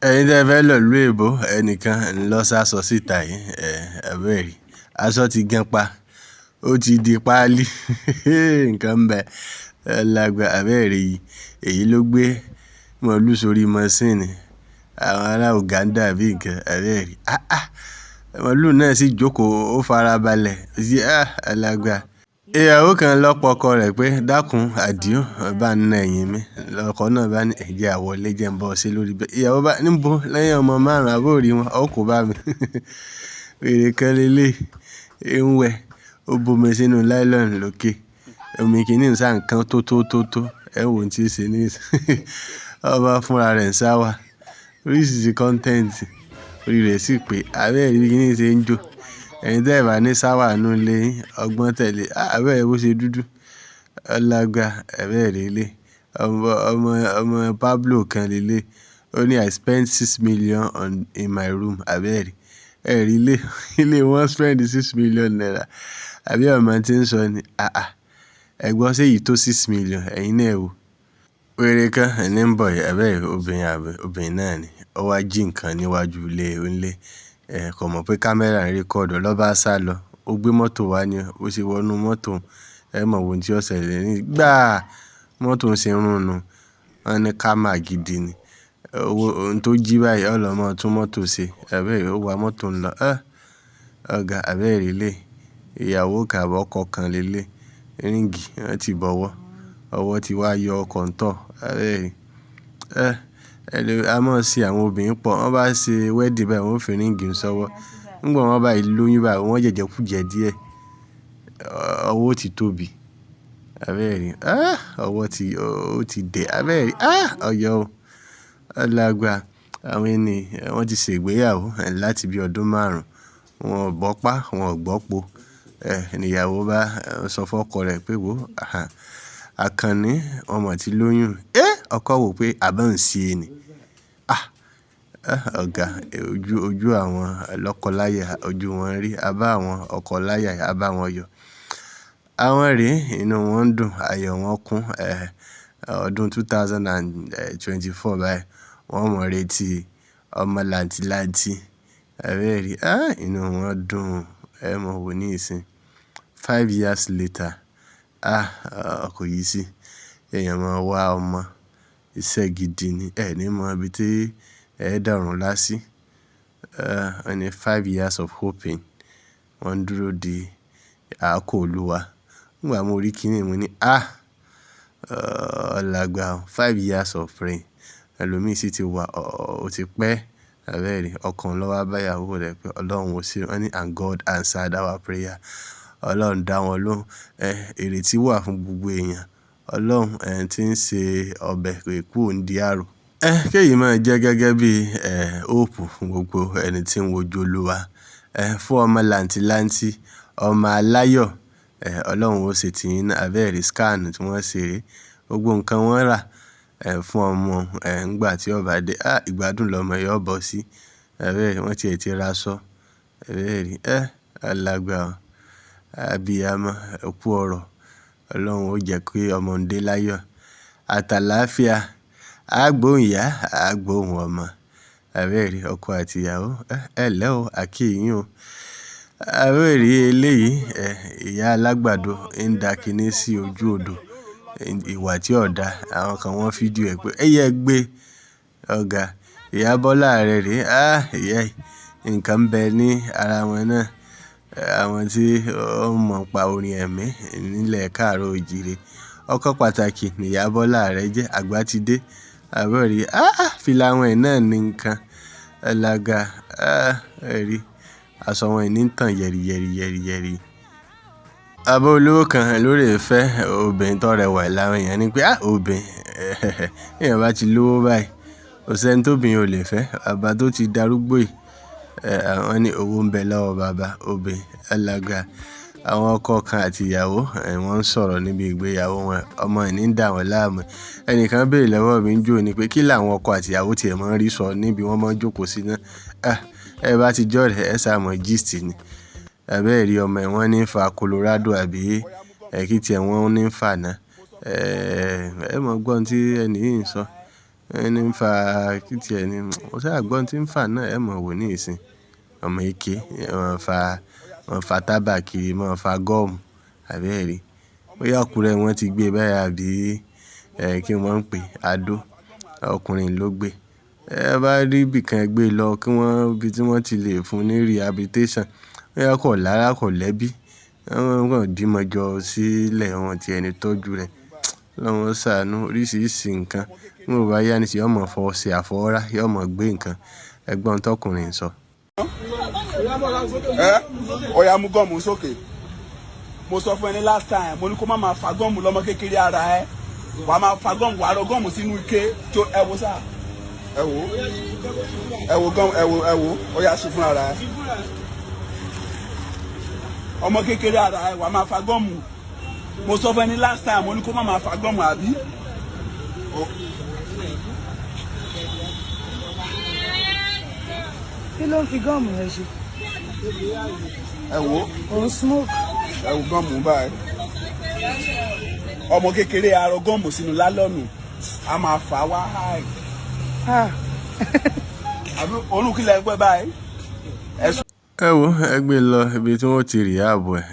Ẹ̀yin tí ẹ fẹ́ lọ ìlú èbó, ẹnìkan ń lọ sásọ síta yìí, abẹ́ẹ̀ rí. Aṣọ ti gan pa, ó ti di páálí. Nǹkan ń bẹ, alàgbà abẹ́ẹ̀ rí yìí. Èyí ló gbé màlúù sórí mọ́sìnì. Àwọn ará Uganda bí nǹkan, abẹ́ẹ̀ rí. Ah ah! Màlúù náà sì jókòó, ó farabalẹ̀. Ó sì, ah! Alàgbà. Ìyàwó kan lọ pọkọ rẹ̀ pé, "Dákun, Àdíó, bá ń na ẹ̀yìn mi." Ọkọ náà bá ní, "Ẹ jẹ́ a wọlé jẹ́ ń bọ́ ọ sí lórí bẹ́ẹ̀." Ìyàwó bá ní, "Níbo lẹ́yìn ọmọ márùn-ún àbó rí wọn, ó kò bá mi." Wèrè kan léléyi, ń wẹ̀, ó bomi sínú nylon lókè. Omi kìíní ń sá nǹkan tó tó tó tó, ẹ wò ohun tí ń ṣe níìsín. Ó bá fúnra rẹ̀ ń ṣáwà. Oríṣiríṣi content, orí rẹ̀ sì pé abẹ́ẹ̀ rí bí kíní ṣe ń jó. Ẹ̀yin tí ẹ bá ní ṣáwà nínú ilé yín, ọgbọ́n tẹ̀lé. Abẹ́ẹ̀ rí bó ṣe dúdú. Alàgbà, abẹ́ẹ̀ rí eléyi. Ọmọ, ọmọ, ọmọ Pablo kan léléyi. Ó ní, "I spent 6 million on in my room." Abẹ́ẹ̀ rí. Ẹ rí ilé, ilé wọ́n spend ₦6 million. Àbí ọmọ tí ń sọ ni? Ah ah! Ẹ gbọ́ sé èyí tó 6 million, ẹ̀yin náà ẹ wò. Wèrè kan ní ń bọ̀ yìí, abẹ́ẹ̀ rí obìnrin àbí obìnrin náà ni. Ó wá jí nǹkan níwájú ilé onílé. Kò mọ̀ pé camera ń record, ló bá sálọ. Ó gbé mọ́tò wá ní, ó sì wọ inú mọ́tò. Ẹ mọ̀ ohun tí ó ṣẹlẹ̀ ní. Gbá! Mọ́tò ń ṣe run nu. Wọ́n ní karma gidi ni. Owó ohun tó jí báyìí, ó lọ mọ́ tún mọ́tò ṣe. Abẹ́ẹ̀ rí, ó wa mọ́tò ń lọ. Ah! Ọ̀gá, abẹ́ẹ̀ rí eléyi. Ìyàwó kan àbí ọkọ kan léléyi. Ring wọ́n ti bọ̀wọ̀. Ọwọ́ ti wá yọ kọ̀ǹtọ́. Abẹ́ẹ̀ rí. A máa ṣe àwọn obìnrin pọ̀. Wọ́n bá ṣe wedding báyìí, wọ́n ó fi ring sọ́wọ́. Nígbà wọ́n bá lóyún báyìí, wọ́n jẹ́jẹ́ kú jẹ díẹ̀. Ọwọ́ ti tóbi. Abẹ́ẹ̀ rí. Ah! Ọwọ́ ti, ó ti dẹ̀. Abẹ́ẹ̀ rí. Ah! Ọyọ́ o. Alàgbà, àwọn ẹni, wọ́n ti ṣe ìgbéyàwó láti bí ọdún márùn-ún. Wọn ò gbọ́ pá, wọn ò gbọ́ po. Ní ìyàwó bá sọ fún ọkọ rẹ̀ pé, "Wò, Àkànní, ọmọ ti lóyún." Eh! Ọkọ wò pé àbí ń ṣe ni. Ah! Ọ̀gá, ojú, ojú àwọn lọ́kọláya, ojú wọn rí. A bá àwọn ọkọ láya, a bá wọn yọ. Àwọn rè, inú wọn ń dùn, ayọ̀ wọn kún. Ọdún 2024 báyìí, wọ́n mọ̀ retí ọmọ làǹtìlanti. Abẹ́ẹ̀ rí. Ah! Inú wọn dùn. Ẹ mọ̀ wò níìsín. 5 years later. Ah! Kò easy. Èèyàn máa wá ọmọ. Iṣẹ́ gidi ni. Ẹ ní mọ ibi tí ẹ dàrún lá sí. Wọ́n ní 5 years of hoping. Wọ́n dúró di àkókò Olúwa. Nígbà mo rí kíni, mo ní, "Ah! Alàgbà o. 5 years of praying." Ẹlòmíì sì ti wà, ó ti pẹ́. Abẹ́ẹ̀ rí. Ọkàn ló wá bá ìyàwó rẹ̀ pé Ọlọ́run ò ṣe. Wọ́n ní, "And God answered our prayer." Ọlọ́run dá wọn lóhùn. Ìrètí wà fún gbogbo èèyàn. Ọlọ́run, tí ń ṣe ọbẹ̀ kò kú òun di àrò. Kí èyí máa jẹ́ gẹ́gẹ́ bí, hope fún gbogbo ẹni tí ń wojú Olúwa. Fún ọmọ làǹtìlanti, ọmọ aláyọ̀. Ọlọ́run ó ṣe tiyín náà. Abẹ́ẹ̀ rí scan tí wọ́n ṣe rí. Gbogbo nǹkan wọ́n rà, fún ọmọ, nígbà tí ó bá dé. Ah! Ìgbádùn lọmọ yóò bọ́ sí. Abẹ́ẹ̀ rí, wọ́n ti ẹ̀ ti ra aṣọ. Abẹ́ẹ̀ rí. Alàgbà o. Abiyamọ, ẹ kú ọrọ̀. Ọlọ́run ó jẹ́ kí ọmọ ń dé láyọ̀. Àtàlàáfíà. A gbóhùn ìyá, a gbóhùn ọmọ. Abẹ́ẹ̀ rí, ọkọ àti ìyàwó. Ẹ lẹ́ o, a kí yín o. Abẹ́ẹ̀ rí eléyìí, ìyá alágbàdo ń da kiní sí ojú odò. Ìwà tí ò dá. Àwọn kan wọ́n fídíò ẹ pé, "Ẹ yẹ gbé." Ọ̀gá, ìyá Bọ́lá rẹ̀ rí. Ah! Ìyá yìí, nǹkan ń bẹ ní ara wọn náà. Àwọn tí ó mọ̀ pa orin ẹ̀mí nílẹ̀ káàro ojíire. Ọ̀kan pàtàkì ní ìyá Bọ́lá rẹ̀ jẹ́. Àgbà ti dé. Abẹ́ẹ̀ rí. Ah! Fìlà wọn yìí náà ní nǹkan. Alàgbà. Ah! Ẹ rí. Aṣọ wọn yìí ní ń tàn yẹ̀rì yẹ̀rì yẹ̀rì yẹ̀rì. Bàbá olówó kan lórí ìfẹ́ obìnrin tó rẹwà láwọn èèyàn ní pé, "Ah! Obìnrin." Bí èèyàn bá ti lówó báyìí, kò sí ẹni tó obìnrin ò lè fẹ́. Bàbá tó ti darúgbó yìí, wọ́n ní owó ń bẹ lọ́wọ́ bàbá obìnrin. Alàgbà. Àwọn ọkọ kan àti ìyàwó, wọ́n ń sọ̀rọ̀ níbi ìgbéyàwó wọn. Ọmọ yìí ń dà wọ́n láàmú. Ẹnìkan béèrè lọ́wọ́ mi níjó ní pé kí làwọn ọkọ àti ìyàwó tí ẹ máa ń rí sọ níbi wọ́n máa ń jókòó sí náà. Ah! Ẹ bá ti jọ́rẹ̀ ẹ sá mọ gist ni. Abẹ́ẹ̀ rí ọmọ ẹ wọ́n ní ń fa Colorado àbí kí tí ẹ wọ́n ní ń fa náà. Ẹ mọ̀ gbọ́ ohun tí ẹni yìí ń sọ. Ẹni ń fa kí tí ẹni, mo sá gbọ́ tí ń fà náà, ẹ mọ̀ wò ní ìsìn. Ọmọ èké, wọ́n fa tábà kiri, wọ́n fa gọ́ọ̀mù àbí ẹ rí. Bóyá Àkúrẹ́ wọ́n ti gbé báyìí àbí kí wọ́n ń pè Adó. Ọkùnrin ló gbé. Ẹ bá rí ibìkan ẹ gbé lọ kí wọ́n, ibi tí wọ́n ti lè fún ní rehabilitation. Bóyá kò lára kò lẹ́bí. Wọ́n kàn bímọ jọ sílẹ̀ wọn tí ẹni tọ́jú rẹ̀. Ọlọ́run ó ṣàánú oríṣiríṣi nǹkan. Bí ó bá yá níṣìnyí, yóò mọ̀ fọ́ ṣe àfọwọ́rá, yóò mọ̀ gbé nǹkan. Ẹ gbọ́ ohun tọkùnrin ń sọ. Ẹ ó yá, mú gọ́ọ̀mù sókè. Mo sọ fún ẹ ní last time, mo ní kó má máa fa gọ́ọ̀mù lọ́mọ kékeré ara ẹ. Wàá máa fa gọ́ọ̀mù, wàá rọ gọ́ọ̀mù sínú ike tó ẹ wo sá. Ẹ wo, ẹ wo gọ́ọ̀mù, ẹ wo, ẹ wo, ó yá, ṣe fún ara ẹ. Ọmọ kékeré ara ẹ, wàá máa fa gọ́ọ̀mù. Mo sọ fún ẹ ní last time, mo ní kó má máa fa gọ́ọ̀mù àbí. Kí ló ń fi gọ́ọ̀mù yẹn ṣe? Ẹ wo. Òun smoke. Ẹ wo gọ́ọ̀mù báyìí. Ọmọ kékeré arọ gọ́ọ̀mù sínú lálọ́nù, a máa fà wá háì. Ah. Àbí orúkílẹ̀ ẹgbẹ́ báyìí. Ẹ wo, ẹ gbé lọ ibi tí wọ́n ti rehab ẹ̀.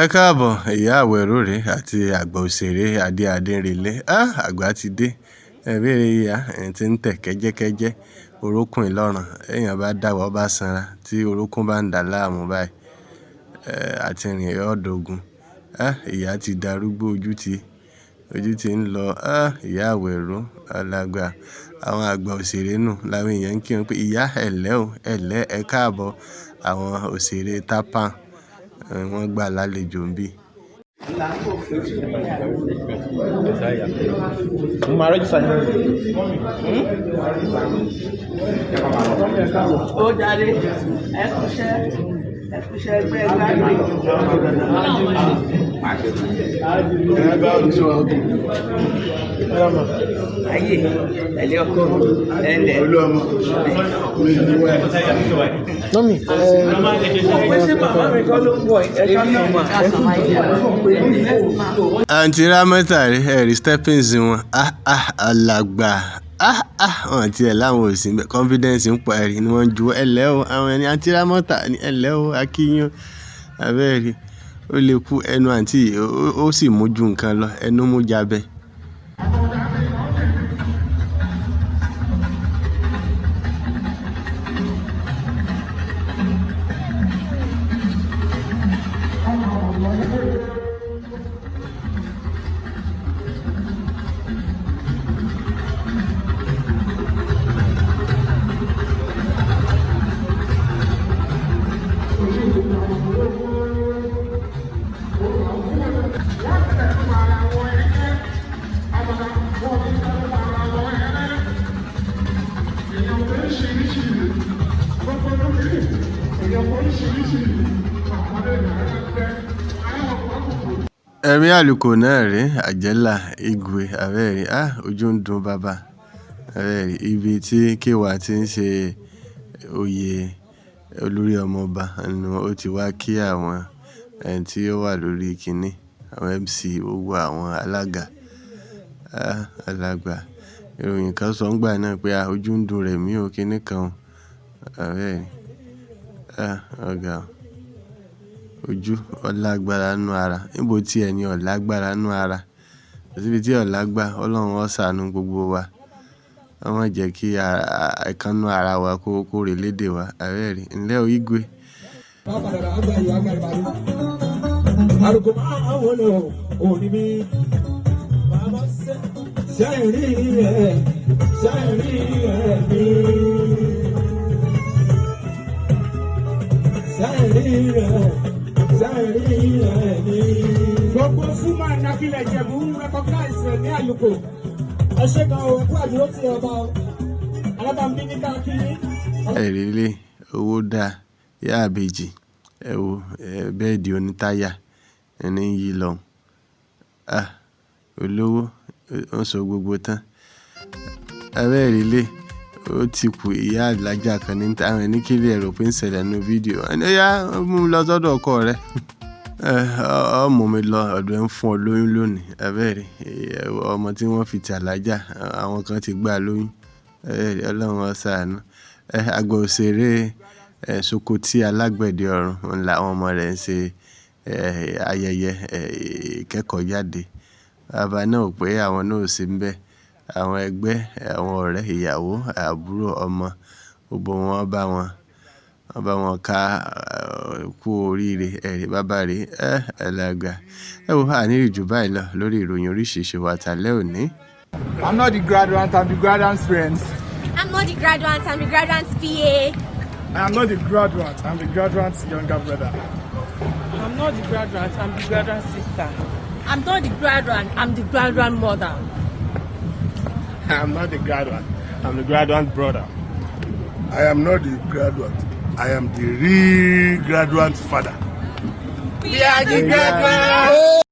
Ẹ káàbọ̀, ìyá àwẹ̀rò rèé àti àgbà òṣèré Adé Adérelé. Ah, àgbà ti dé. Ẹ béèrè ìyá ẹ̀ tí ń tẹ̀ kẹ́jẹ́kẹ́jẹ́, orókùn ìlọ́ràn. Èèyàn bá dàgbà, ó bá sanra, tí orókùn bá ń dà láàmú báyìí, àti rìn yóò dogun. Ah, ìyá ti darúgbó, ojú ti ń lọ. Ah, ìyá àwẹ̀rò, alàgbà, àwọn àgbà òṣèré nù láwọn èèyàn ń kí wọn pé ìyá ẹ lẹ́ o, ẹ lẹ́, ẹ káàbọ̀. Àwọn òṣèré TAMPAN, wọ́n gbà lálejò ń bí. Mo máa register yín. Ó jáde, ẹ kúṣẹ́, ẹ kúṣẹ́ ẹgbẹ́ ẹgbẹ́. Ayé ẹlẹ ọkọ ẹlẹ. Mummy, Pé ṣé màmá mi kọ́ ló ń bọ̀ ẹ ká sọ ma. Àǹtí Rámọ́tà rí, ẹ̀rí steppings wọn. Ah ah, alàgbà. Ah ah, wọ́n ti ẹ̀ láwọn ò sí ńbẹ̀. Confidence ń pọ̀, ẹ̀rí ni wọ́n ń ju. Ẹ lẹ́ o, àwọn ẹni àǹtí Rámọ́tà ní ẹ lẹ́ o, a kí yín o. Àbẹ́ẹ̀rí, ó lè kú ẹnu àǹtí yìí, ó sì mú ju nǹkan lọ, ẹnu mú jabẹ. Ẹ̀rí àlùkò náà rí, Àjẹ́là Igwe, àbẹ́ẹ̀rí. Ah, ojú ń dùn bàbá. Àbẹ́ẹ̀rí, ibi tí K1 ti ń ṣe oyè olórí ọmọọba ni ó ti wá kí àwọn ẹni tí ó wà lórí kíní, àwọn MC, gbogbo àwọn alága. Ah, alàgbà. Ìròyìn kan sọ nígbà náà pé ah, ojú ń dùn rẹ̀ mí o, kíní kan o. Àbẹ́ẹ̀rí. Ah, ọ̀gá o. Ojú ọlágbára nínú ara. Níbo tí ẹni ò lágbára nínú ara. Kò síbi tí ò lágbà. Ọlọ́run ó ṣàánú gbogbo wa. Ó má jẹ́ kí ìkan nínú ara wa kó re lédè wa. Àbẹ́ẹ̀rí. Ǹlẹ́ o Igwe. Àlùkò máa wọlé o, òní mi. Ṣẹ́yìn rí ẹ̀, ṣẹ́yìn rí ẹ̀ mi. Ṣẹ́yìn rí ẹ̀, ṣẹ́yìn rí ẹ̀ mi. Gbogbo fúnmà nàkìlẹ̀ Ìjẹ̀bú recognize rẹ̀ ní Àlùkò. Ẹ ṣe gan o, ẹ kú àdúró tí ọba o alábàámbí ní káàkiri. Ẹ̀rí ilé, owó dá, ìyá àbèjì, ẹ wo, bẹ́ẹ̀dì onítáyà, ẹni ń yí lọ. Ah, olówó, ó ń sọ gbogbo tán. Abẹ́ẹ̀rí ilé, ó ti kù ìyá alájà kan ní àwọn ẹni kí lè rò pé ń ṣẹlẹ̀ nínú fídíò. Ẹni ó yá, mú un lọ sọ́dọ̀ ọkọ rẹ̀. Ọ mú mi lọ ọ̀dọ̀ ẹ̀ ń fún ọ lóyún lónìí. Abẹ́rẹ́ ọmọ tí wọ́n fi tàlájà, àwọn kan ti gbà lóyún. Ọlọ́run ó ṣàánú. Àgbà òṣèré Sokoti Alágbẹ̀dẹ Ọ̀run ń làwọn ọmọ rẹ̀ ń ṣe ayẹyẹ ìkẹ́kọ̀ọ́jáde. Bàbá náà ò pé àwọn náà ò sí níbẹ̀. Àwọn ẹgbẹ́, àwọn ọ̀rẹ́, ìyàwó, àbúrò, ọmọ, gbogbo wọn bá wọn, wọ́n bá wọn ká kú oríire. Ẹ̀rí bàbá rè é, ẹlẹgbẹ́. Ẹ wo, a ní rí jù báyìí lọ lórí ìròyìn oríṣiríṣi wa tálẹ́ òní. I'm not the graduate, I'm the graduate's friend. I'm not the graduate, I'm the graduate's PA. I'm not the graduate, I'm the graduate's younger brother. I'm not the graduate, I'm the graduate sister. I'm not the graduate, I'm the graduate mother. I'm not the graduate, I'm the graduate brother. I am not the graduate. I am the real graduate's father. We are the graduates.